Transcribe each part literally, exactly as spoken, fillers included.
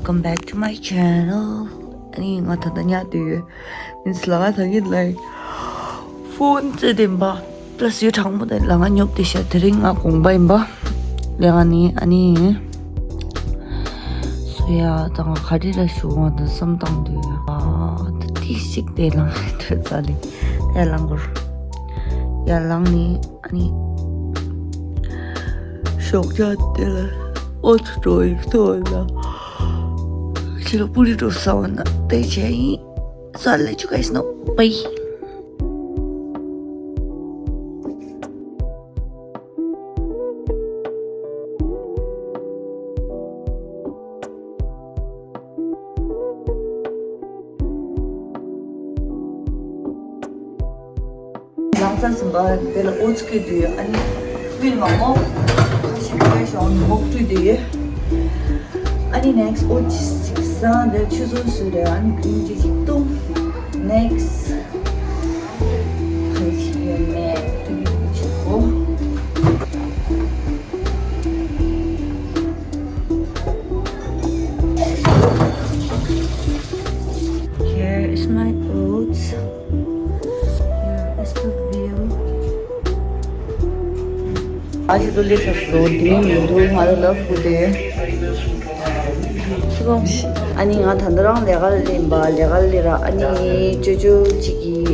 Welcome back to my channel. ཨ་ནི་ང་ད་ལྟ་ཉལ་བསྡད་ཡོད། མིན་ལ་ང་ད་གིན་ལ་ཕོན་རྩེ་ལྡན་པ་པ་ལ་སི་ཡུ་གྲང་མོ་དེ་ལ་ང་ཉོབ་བསྡད་ཤག་དེ་རིང་ང་དགོངས་པ་ཡིན་པ་ལས་ང་ནི་ཨ་ནི་སོ་ཡ་ད་ང་ག་རེ་ལ་ཞུ་བ་དང་བསམ་བཏང་དུས་ཨ་ད་ཏི་ཞིག་དེ་ལང་དུས་ཙ་ལི་ཡར་ལང་གོ་ཡར་ལང་ནི། ཨ་ནི་ཞོགས་ཇ་དེ་ལ་ཨོ་ཚོ་འགྲོ་ཡི་ཐོག་ལ་ཕྱི་ལ་པུ་རི་འགྲོ་ས་བ་ན་དེ་བྱས་ཡིན། So I'll let you guys know. Bye. ལང་ཚ་ཟིན་པ་དེ་ལ་ཨོ་ཚི་ཀི་དུས་ཨ་ནི་ཕིལ་མ་མོག་ཁ་ཤས་ཁ་ཤས་ཤོང་མོག་བཀྲུས་དུས་ཨ་ནི་ནེག་སི་ཨོ་ཅིག་སང་དེ་ཆུ་ཚོད་སུ་རེ་ཨ་ནི་གིན་ཅི་ཅིག་བཏུང་ནེག་སི་ཁ་ཤས་ཡོད་ནས་བཏུང་ཅིག་གོ། Here is my clothes. Here is the view. ཨ་ཅི་ཏུ་ལི་ས་སོ་དེ་མི་འདུག་ང་ལ་ལབ་དགོས་ཏེ། ཨ་ནི་ང་ད་ལྟ་རང་ལས་ཀ་ལ་སླེབས་པ་ལས་ཀ་ལ་སླེབས་ར་ཨ་ནི་ཅོ་ཅོ་གཅིག་གིས་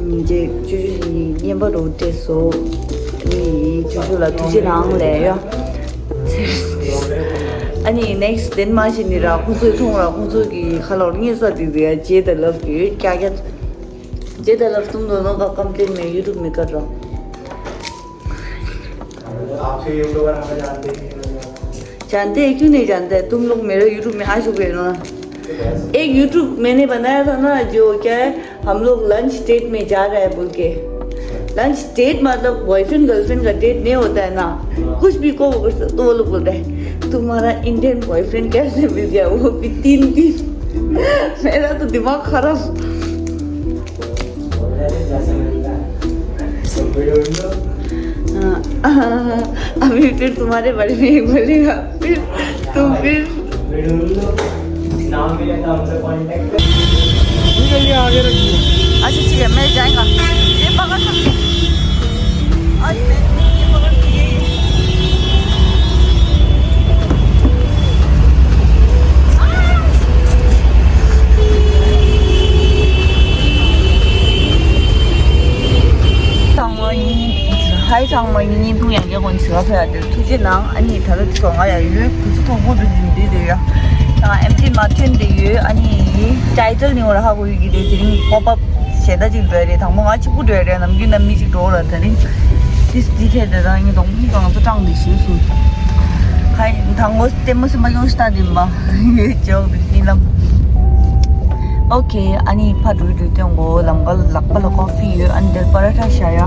ཉིན་རྗེས་ཅོ་ཅོ་གཉིས་བརྙན་པར་རོ་སྤྲད་སོ། ཨ་ནི་ཅོ་ཅོ་ལ་ཐུགས་རྗེ་གནང་ལབ་ཡ། ཨ་ནི་ནེག་སི་དེན་མ་ཤི་ནི་ར་ཁོང་ཚོས་མཐོང་ར་ཁོང་ཚོ་གི་ཁ་ལོར་ངེས་ས་དེ་དེ་ཡ་ཇེ་ད་ལབ་ཡོད་ཀྱ་ཀྱ། ཇེ་ད་ལབ་ཏུམ་དོ་ནོ་ག་ཀམ་པླེན་མེ་ཡུ་ཊུབ་མེ་ཀར་ར། आप के यूट्यूबर हमें जानते ही नहीं है। जानते हैं, क्यों नहीं जानते हैं? तुम लोग मेरा यूट्यूब में आ चुके हैं ना। एक यूट्यूब मैंने बनाया था ना, जो क्या है, हम लोग लंच डेट में जा रहे हैं बोल के। लंच डेट मतलब बॉयफ्रेंड गर्लफ्रेंड का डेट नहीं होता है ना, कुछ भी को कर सकते, तो वो लोग बोलते हैं तुम्हारा इंडियन बॉयफ्रेंड कैसे मिल गया, वो भी तीन दिन। मेरा तो दिमाग खराब। हाँ, अभी फिर तुम्हारे बारे में ही बोलेगा, फिर तुम फिर ठीक है, ये आगे रखिए। अच्छा, ठीक है, मैं जाएगा। ये पकड़ सकते हैं। आज मैं ये पकड़ के ये ཚང་མ་ཡིན། ཧའི་ཚང་མ་ཡིན། བརྙན་ཐུང་ཡང་བརྒྱབ་དགོས་ནི་ཟེར་བ་ཕེབས་ཡ་དེར་ཐུགས་རྗེ་གནང་། ཨ་ནི་ད་ལྟ་ཚོ་ང་ཡང་ཡུལ་བུ་ཚོ་ཐོག་པོ་དུ་འཛིན་བསྡད་དེ་ཡ། ད་ཨེམ་ཊི་མ་ཐོན་བསྡད་ཡོད། ཨ་ནི་ཊའི་ཊལ་ནི་འོ་ར་ཧ་གོ་ཡོད་ཀྱི་རེད། དེ་རིང་པོབ་ཨབ་གཞན་དག་ཅིག་འགྲོ་ཡ་རེད། དང་པོ་ང་གཅིག་པུ་འགྲོ་ཡ་རེད། ནམ་རྒྱུན་ནམ་མི་གཅིག་འགྲོ་ར། དེ་རིང་ཏིས་འདི་ཐད་དེ་ད་ངས་གདོང་མི་གང་ཚོ་སྐྲངས་འདི་ཞུས་སོང་། ཁ་ཡིན་དང་པོ་ལྟད་མོ་སེམས་པ་ཡོང་ཤི་ད་འདི་མ་ཡོད་ཅོག་འདི་ཉིན་ལམ། ཨོ་ཁེ། ཨ་ནི་ཕ་འགྲོ་འགྲོ་སྟོན་གོ། ལམ་ཁ་ལག་པ་ལ་ཀོ་ཧྥི་ཡོད། ཨ་ནི་དེར་པ་ར་ཐ་ཤ་ཡ་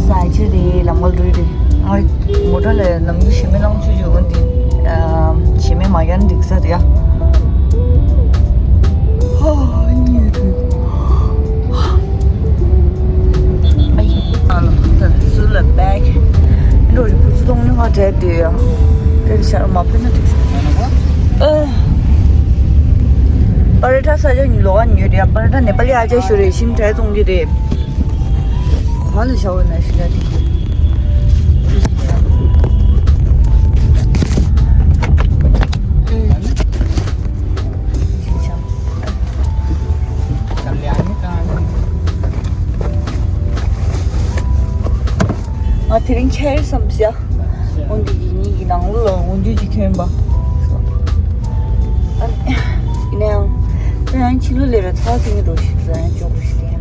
ས་ཆ་རེད། ལམ་ཁ་འགྲོ་འགྲོ་ང་མོ་ཊ་ལ་ནམ་རྒྱུན་ཞེ་མེ་ལང་ཆུ་ཡོད་འོན་ཏེ་ཞེ་མེ་མ་ཡན་འགྲིག་ས་རེད་ཡ། ཧོ་ཉི་རུ། ཨའི། ཨ་ལ་ད་སུ་ལ་བེག་འགྲོ་རི་བུ་ཚུ་གཏོང་ནི་ཧ་བྲལ་དུས་ཡ། དེར་ཤར་མ་ཕེབས་ན་འགྲིག་ས་རེད། ཨ། པ་ར་ཐ་ས་ཆ་ཉི་ལོག་ཉོས་རེད། པ་ར་ཐ་ནེ་པ་ལི་ཨ་ཅག་ཞུ་རེད། ཤིང་བྲལ་བཙོང་གི་རེད། ག་ལ་བཞག་འོ་ན་ཤི་ད་དེ། ང་དེ་རིང་ཁྱེར་བསམ་ཤག་འོན་ཏེ་ཡིན་ཡིན་གྱི་ནང་ལོགས་ལ་འོན་ཏེ་ཅིག་ཁྱོན་པ། ཨ་ནི་ཡིན་ན་ཡང་ད་ཡང་ཕྱི་ལོགས་ལས་ར་ཚ་ཟིན་གྱི་འགྲོ་ཞིག་ད་ཡང་ཅོག་རུ་ཞིག་དེ་ཡང་།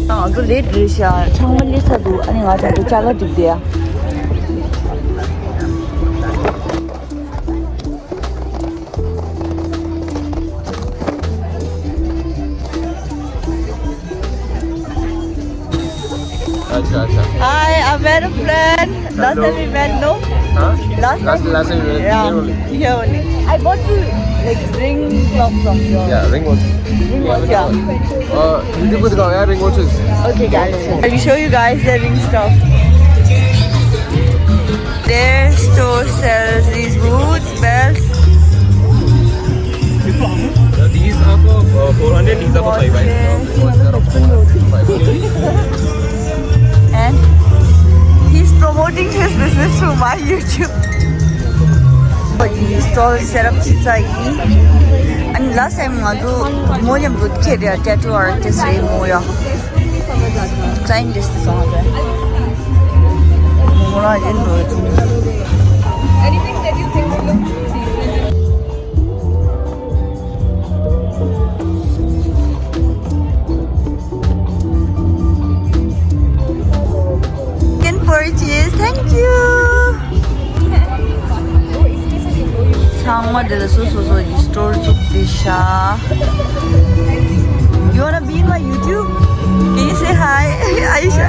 ང་ཚོ་ལེ་ཊི་རེད་ཤག་ཚང་མ་སླེབས་ཚར་འདུག་ཨ་ནི་ང་ཚོ་ཅ་ལག་སྒྲིག་བསྡད་ཡ། Acha, acha. Hi, I met a friend. Last time we met, no? Huh? Last time last time we met, yeah, here only. Here only. I bought you like ring clock from your yeah, ring watch. Ring watch, yeah. Uh, you put the ring watches. Okay, guys. I will show you guys the ring stuff. Their store sells these boots, belts. These are for uh, four hundred, these are for five hundred. And he's promoting his business through my YouTube. But he stall set up inside. And last time I do more than good kid, tattoo artist, more. Client list is on there. More than good. Anything that you think will look Can purchase. Thank you. ཚང་མ་འདི་ལ་སོ་སོ་སོ་ཡི་སི་ཊོར་བཙུགས་ཏེ་ཤག You wanna be in my YouTube? Can you say hi? Aisha.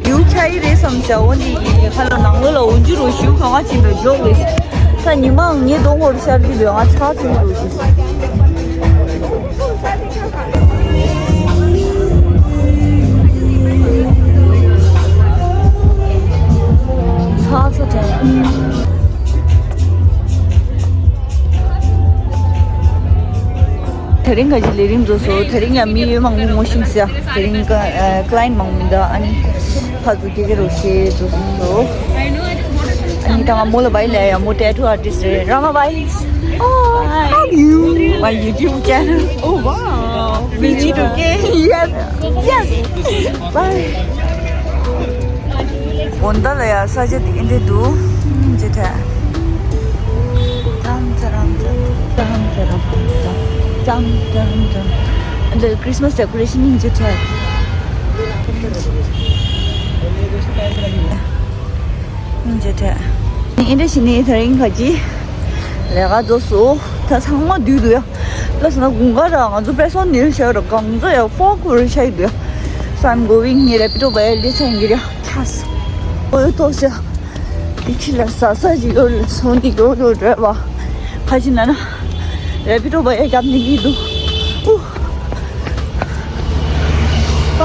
ཡུག་ཆ་ཡི་རེད་བསམ་བྱ་འོ་འདི་ཡི་ཁ་ལོ་ནང་ལོ་ལ་འོ་འཇུ་རུ་ཞུ་གང་བ་ཅིན་པའི་འཇོག་རེད། ད་ཉི་མ་ངའི་གདོང་ཧོར་ཤར་གི་ལོས་ང་ཚ་ཚུན་རུ་ཞུ། ཚ་ཚ་དྲན། དེ་རིང་ག་ཅི་ལས་རིང་རྫོགས་སོ། དེ་རིང་ཡང་མི་ཡོད་མང་པོ་ངོ་ཤེས་ཟེར། དེ་རིང་ཀ་ཨ་ཀ་ལ་ཡན་མང་མི་འདུག་ཨ་ནི་ཕ་ཚོ་སྐད་ཆ་རོ་བཤད་རྫོགས་སོ། ཨ་ནི་ད་ང་མོ་ལ་བའི་ལས་ཡ་མོ་tattoo artist རེད། Rama bhai. Oh, how are you? My YouTube channel. Oh, wow. We need to get. Yes. Yes. Bye. འོ་ད་ལ་ཡ་ས་ཆ་དེ་འདི་འདུག་ཅི་ཐད། ཙམ་ཙམ་ཙམ་ཙམ་ཙམ་ཙམ་ཙམ་ཙམ། འདི་Christmas decoration ཡིན་ཅི་ཐད། ཡིན་ཅི་ཐད། ཨིན་འདྲ་ཞིག་ནི་དེ་རིང་ཁ་ཅིག་ལས་ཀ་རྫོགས་སོ། ད་ཚང་མ་འདུས་འདུག་ཡ། ལ་ས་ན་དགུན་ཁ་ར་ང་ཚོ་པེ་སོན་ནིལ་ཤ་ར་གང་ཚོ་ཡ་ཧྥོ་ཁུར་ཤ་ཡི་འདུག་ཡ། So I'm going. ངའི་རེ་པི་ཏོ་བ་ཡ་ལི་ཚན་གི་ར་ཁྱ་ས་ཨོ་ཡོ་ཏོ་ཤ། དེ་ཁྱི་ལ་ས་ས་ཅིག་ཡོད་ལ་སོང་དེ་གོ་ལོ་རེ་བ། ཁ་ཅིག་ན་ན་རེ་པི་ཏོ་བ་ཡ་རྒྱབ་ནི་གི་འདུག་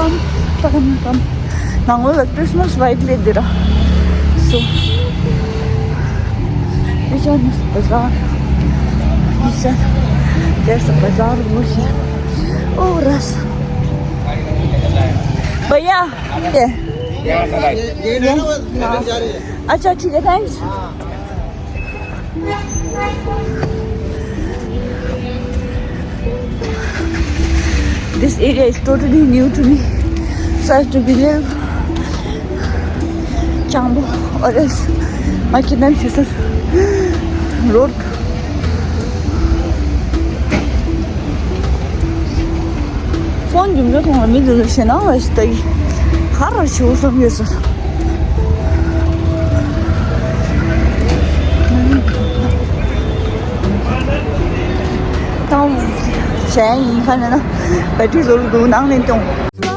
ཨུ། Pam, pam, pam. ནང་ལོགས་ལ་Christmas vibe སླེབས་འདི་ར། So, this one is bazaar. This one, there's a bazaar over here. Oh, Ras. भैया। ये, ये, ये, हाँ। अच्छा, ठीक है, thanks। This area is totally new to me. So I have to be little careful or else my kidnap is road. ཕོན་རྒྱུ་འབྲས་མཐོང་བ་མི་འདུག་ཞེ་ནང་ལ་ཞིག་ལྟ་གི་ག་ར་ཞིག་བསམ་ཡོད་ས། ཏང་གཞན་ཡིན་ཁ་ནས་ན་བེ་ཏྲི་བཟོ་རུ་འདུག་ནང་ནས་གཏོང་།